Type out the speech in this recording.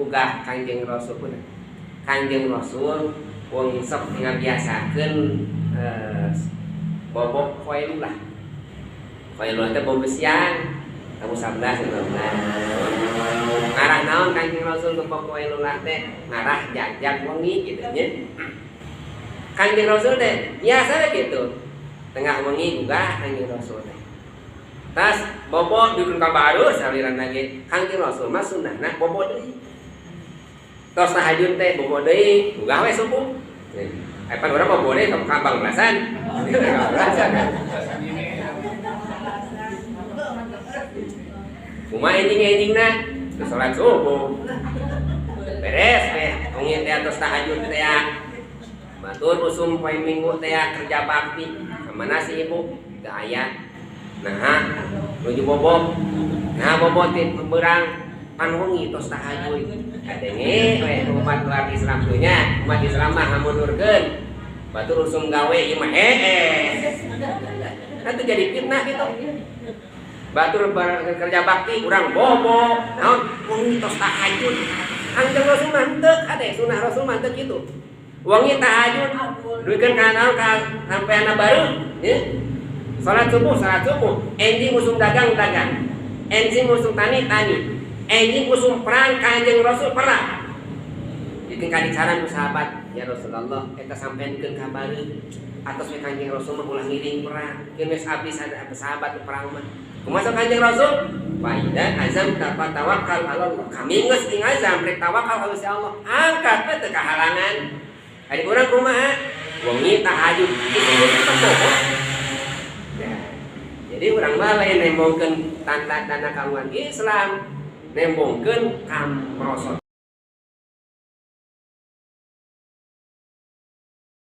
Gugah Kangjeng Rasul pun. Kangjeng Rasul wong sok ngabiasakeun bobok qailulah. Qailulah teh bobo siang. Kamu 11 12. Ngarah naon Kangjeng Rasul bobok qailulah teh? Ngarah jagjag wengi gitu nya. Kangjeng Rasul teh biasa gitu. Tengah wengi gugah Kangjeng Rasul teh. Tas bobo dukun ka baru saliran lagi. Kangjeng Rasul mah sunnahna bobo deui. Tos tahajud teh bobo deui, gugah we subuh. Pan urang bobo deui ka bang belasan. Belasan. Kumaha enjing-enjingna? Terus salat subuh. Beres teh, wengi teh tos tahajud teh. Batur usum poe Minggu teh kerja bakti. Kamana si ibu? Teu aya. Nah, nuju bobo. Nah, bobo ti beurang pan wengi tos tahajud. Kadenge we umat luar Islam teh nya, umat Islam mah ngamundurkeun. Batur usum gawe ieu mah hees. Nah, itu jadi fitnah gitu. Batur kerja bakti urang bobo, naon wengi tos tahajud. Kangjeng Rasul mah henteu, kade sunah Rasul mah henteu kitu. Wengi tahajud, duikeun ka naon ka sampeanna baru, ya. Salat subuh, enjing usum dagang dagang, enjing usum tani tani, enjing usum perang Kanjeng Rasul perang. Itu kadicaran ku sahabat, ya Rasulullah, eta sampeankeun ka bareut. Atos we Kanjeng Rasul mah ulah ngiring perang. Keun geus abdi sahabat perang mah. Kumaha Kanjeng Rasul? Fa idza azamta fatawakkal 'ala Allah. Kami geus ing azam rek tawakal ka Gusti Allah. Angkat we teu kahalangan. Ari urang kumaha? Wengi tahajud, itu teh. Jadi urang mah lain nembongkeun tanda-tanda kaluan Islam, nembongkeun kamrosot.